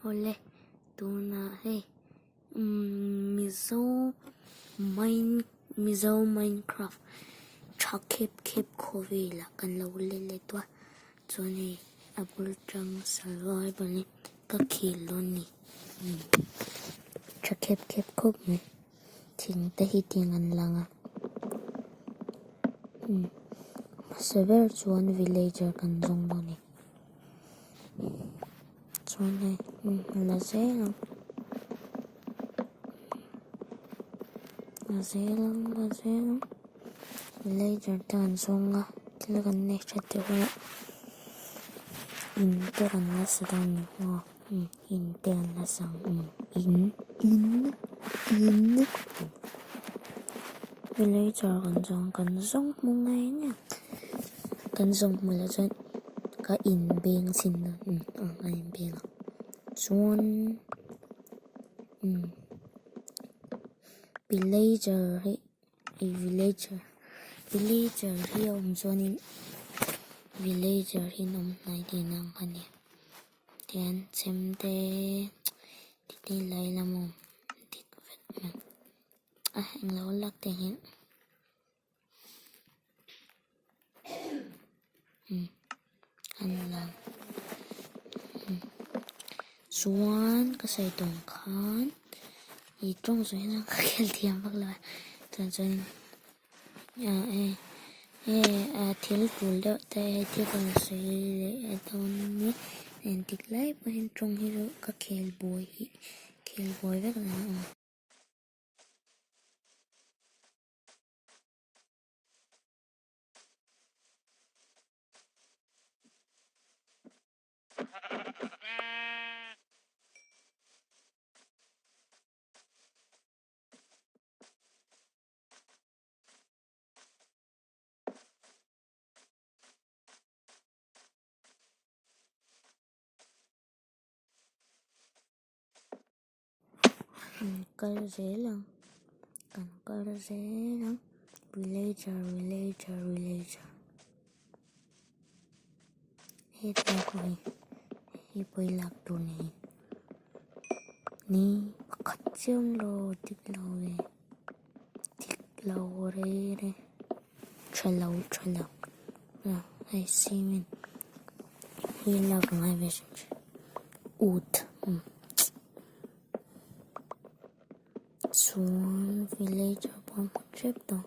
Awle tunah hei umm Mizo mine Mizo minecraft tha khep khep khawvelah kan lo let leh tawh a chuan hei a bul tang survival in ka khel dawn a ni umm tha khep khep khawp mai thing te hi tiang an lang a umm hmasa ber chuan villager kan zawng dawn a ni. Chuan hei la zel ang la zel ang la zel ang villager te an zawng a thil kan nei that deuh a in te kan la sa dawn ni maw in te an la sa ang in in in villager kan zawng kan zawng hmu ngei ngei kan zawng hmu loh chuan. Ka inbeng chin a umm a inbeng a chuan umm villager hi ih villager villager hi a awm chuanin villager hi an awm hnai tihna ang kha a ni tihian chemte tih lai lam a awm dik vek mai a englo lak te hian. An lang chuan ka sawi tawng khan ih tawng zawh hian ka khel thiam vak lo a chuan chuan eh eh thil tul deuh te hei thil ka rawn sawi leh dawn nia engtik lai pawhin tawng hi chu ka khel buai hi khel buai vek lo ang. Kan kal zel ang kan kal zel ang villager villager villager hetlai pawh hi hei pawh hi lak tur a ni ni pakhat chiah awm lo dik lo ve dik lo rei rei tha lo tha lo hei cement hi lak a ngai ve hrim hrim ut. Chuan villager pawh a hmu tep tawh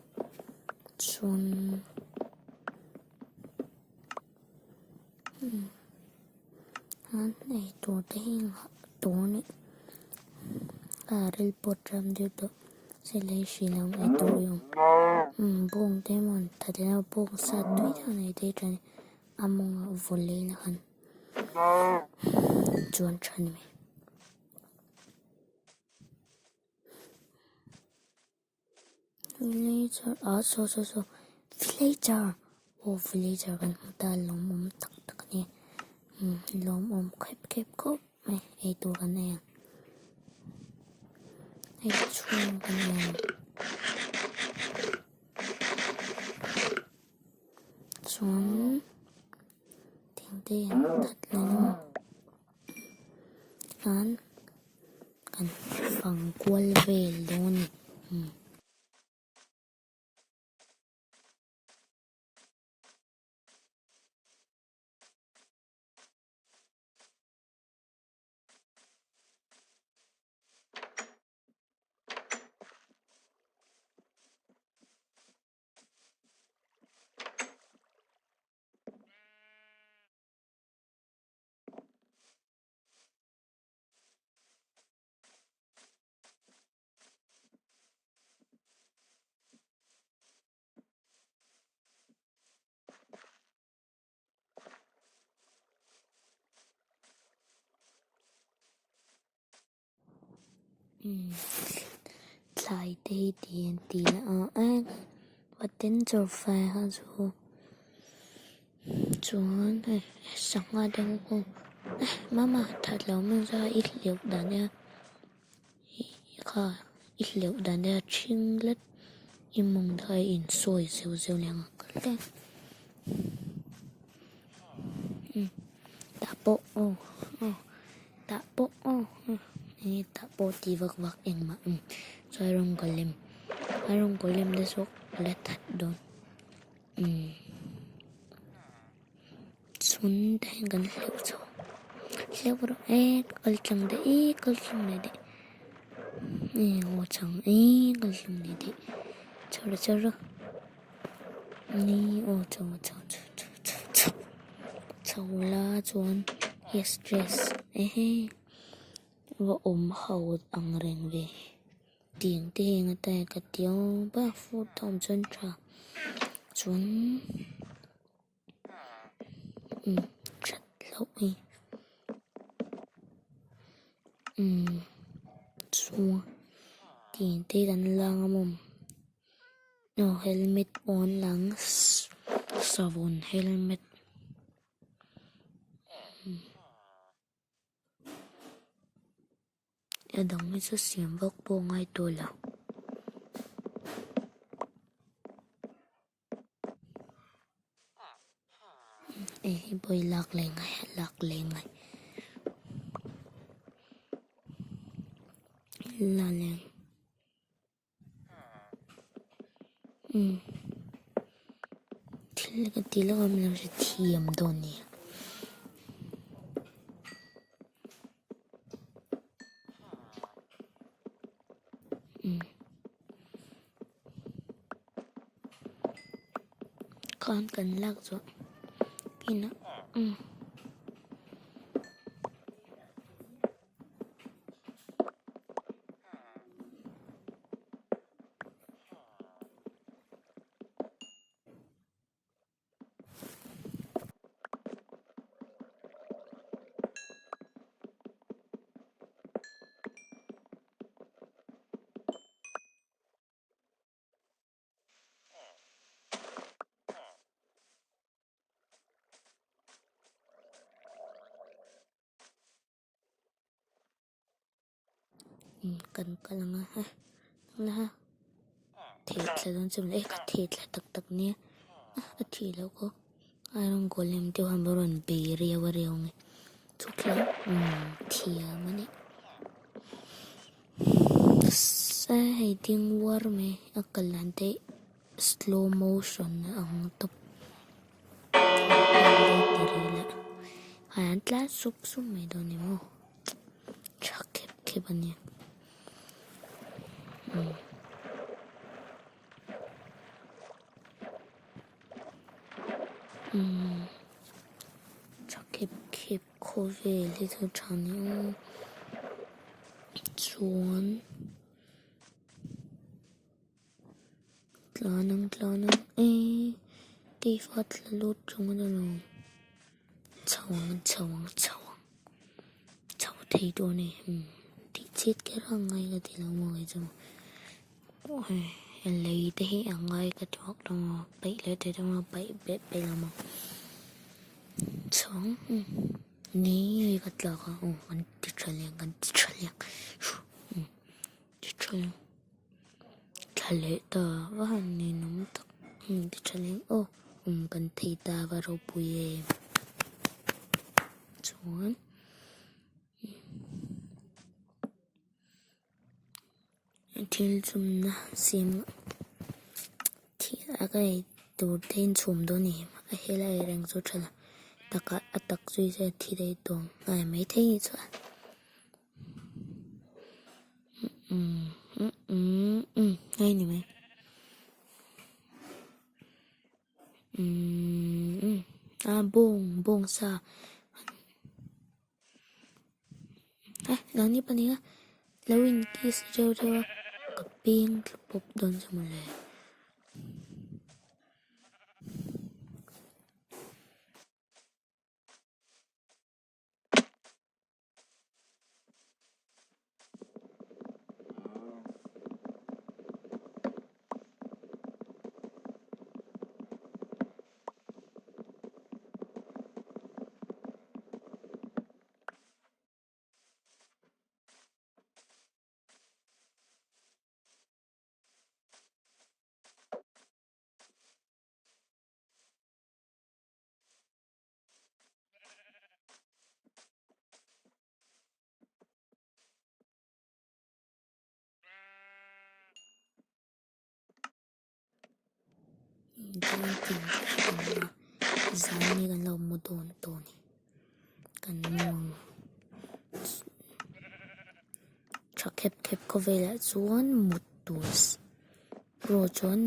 chuan an eitur te hi nghah tur a ni a ril pawh ṭam deuh tawh silai hrilh ang eitur hi a awm bawng te emaw an that leh a bawng sa tui deuh an ei te hi chuan a mawngah vaw leh ila khan chuan tha ni mai. Villager ah saw saw saw villager aw villager kan hmu ta lawmawm tak tak a ni umm lawmawm khep khep khawp mai eitur kan nei ang hei chhung kan nei ang chuan thing te an that leh a an. Kan fang kual vel dawn a ni. Thlai te hi tih an ti a paten chaw fai kha chu chuan hei sangha te pawh mama that lo hman zia i hleuh dan nia kha i hleuh dan nia ṭhing let i mawng te kha i insawi zeuh zeuh leh ang a kal daih tah pawh aw aw tah pawh aw. ni tah pawh tih vak vak engmah um chuan iron golem iron golem te saw ka la that dawn umm chhun te hian kan hleuh chho hleuh rawh e kal tlang daih e kal tlang leh daih e aw chang e kal tlang leh daih chho rawh chho rawh ni aw chho chho chho chho chho chho chho la chuan yes dress ehe va awm ho ang reng ve tiang te heng atan ka ti a food a awm chuan tha chuan. Umm that loh hi umm chhung tih te kan lang a maw aw helmet pawh an lang savun helmet. A dang hi chu siam vak pawh a ngai tawh lo. Hei hi pawh hi lak leh ngai a lak leh ngai la leh umm thil ka ti lawk a min lo hrethiam dawn nia. Khan kan lak zawh inah umm. Kan kal ang a ha la thei thla dawn chu e ka thei thla tak tak nia a thih loh khaw iron golem te khan a rawn bei riau a riau ang e chutah umm thiam a nih se hei ding uar mai a kal dan te slow motion ang tawp an tlan sup sup mai dawn ni maw. Tha khep khep a ni umm umm tha khep khep khawvel hi chu tha ni aw chuan tlan ang tlan ang eee cave a tla lut chung a ni lo chho ang chho ang chho ang chho thei tur a ni umm tih chhiat kher a ngai ka ti lo maw kei chu lei te hi a ngai ka ti vak lo maw peih leh thei dawn a peih peih peih lo maw chho ang umm ni ka tlak a aw kan ti tha leh ang kan ti tha leh ang umm ti tha leh ang. Thla leh ta va han ninawm tak umm ti tha leng aw umm kan thei ta va ropui em chuan thil chumna siam thil a ka ei tur te in chhum dawn a ni a helai reng chu tha lo takah a tak zui se a thi daih tawh ang a ni maithei ni chuan. Hei ni mai a bawng bawng sa eh nangni pahnih a lo in kiss reuh reuh a ka peng thla pawp dawn che mawle. Drinking kan a zan hi kan lo mu dawn tawh a ni kan mu ang tha khep khep khawvelah chuan mut tur pro chuan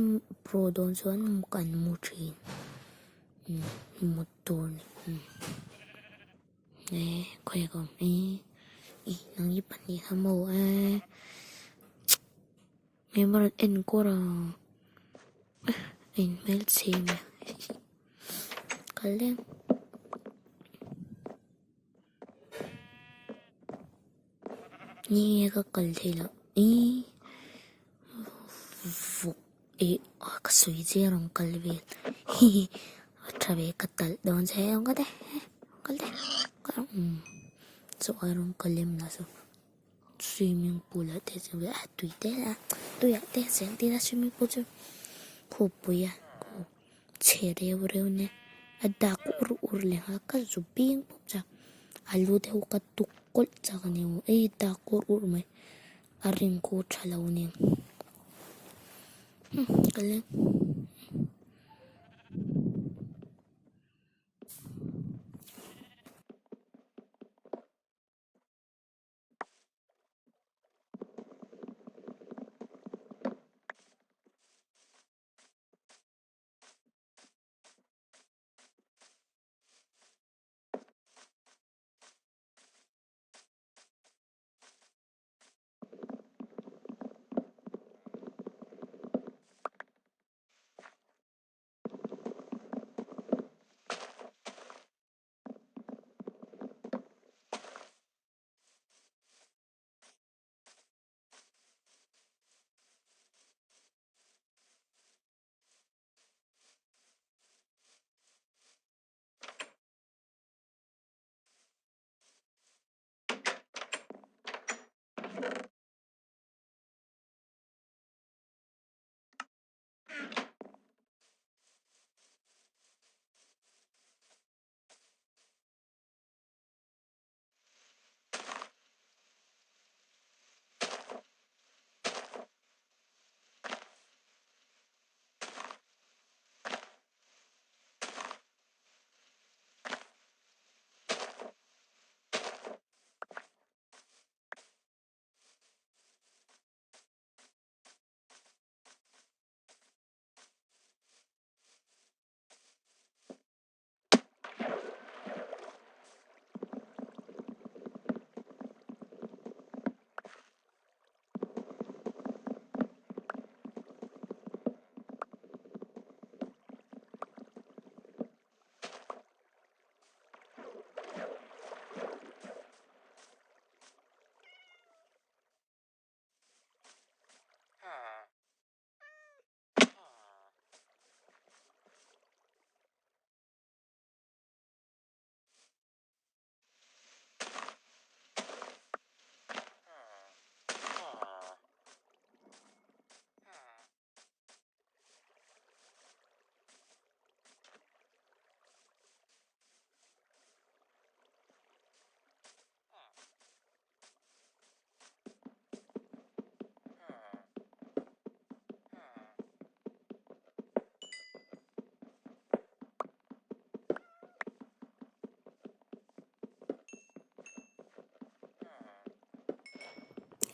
pro dawn chuan kan mu thin mut tur a ni. Eh khawi ka awm eh ih nang hi pahnih kha maw eh eng emaw rawn en kuar a eh a inhmel chhe mai kal leng ni nge ka kal theih loh ih vuk ih ka sawi che a rawn kal vel hihi a tha ve ka talh dawn che rawn kal teh kal teh umm chaw a rawn kal lem lah chu swimming pool ah te chuan a tui te a tui ah te cheng tir a swimming pool chu khupui a chhe reu reu nia a dak ur ur leh nghal ka zu bing pawp chak a lu te ho ka tuk kawlh chak a ni ei dak ur ur mai a ring khu tha lo a ni ka leng.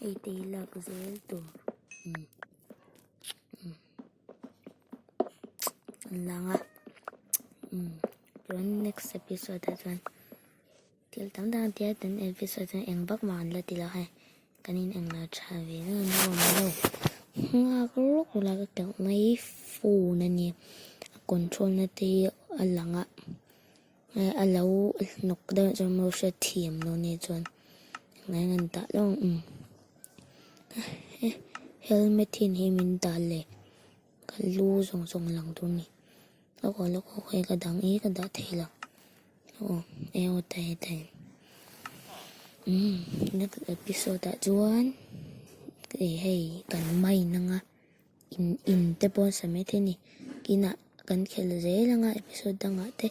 Hei te hi lak zel tur umm umm an lang a umm chuan next episode ah chuan thil tam tak an ti a tun episode chuan eng vak mah an la ti lo hei kan in eng lo tha ve deuh an awm lo nghak rawk ula ka teuh mai phone a nia a control na te hi a lang a. A lo hnawk deuh chuan maw hriat thiam lo nia chuan engah nge an dah lo ang umm helmet hi hi min dah le ka lu zawng zawng lang tur a ni lawk aw lawk aw hei ka dang hi ka dah thei lo aw eng aw tai tai umm next episode ah chuan hei kan mine anga. In in te pawh an sa maithei a ni kinah kan khelh zel anga episode dangah te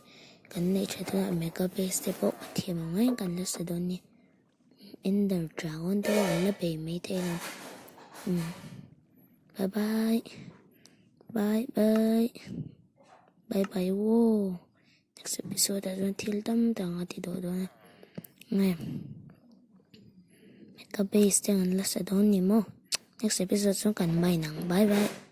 kan neih that hunah mega base te pawh a thiam ang reng kan la sa dawn nia ender dragon te pawh an la bei maithei lo umm bye bye bye bye. Bye bye aw. Next episode ah chuan thil tam dang a ti duh dawn a. Nge ka base te an la sa dawn ni maw. Next episode chuan kan mine ang. Bye bye.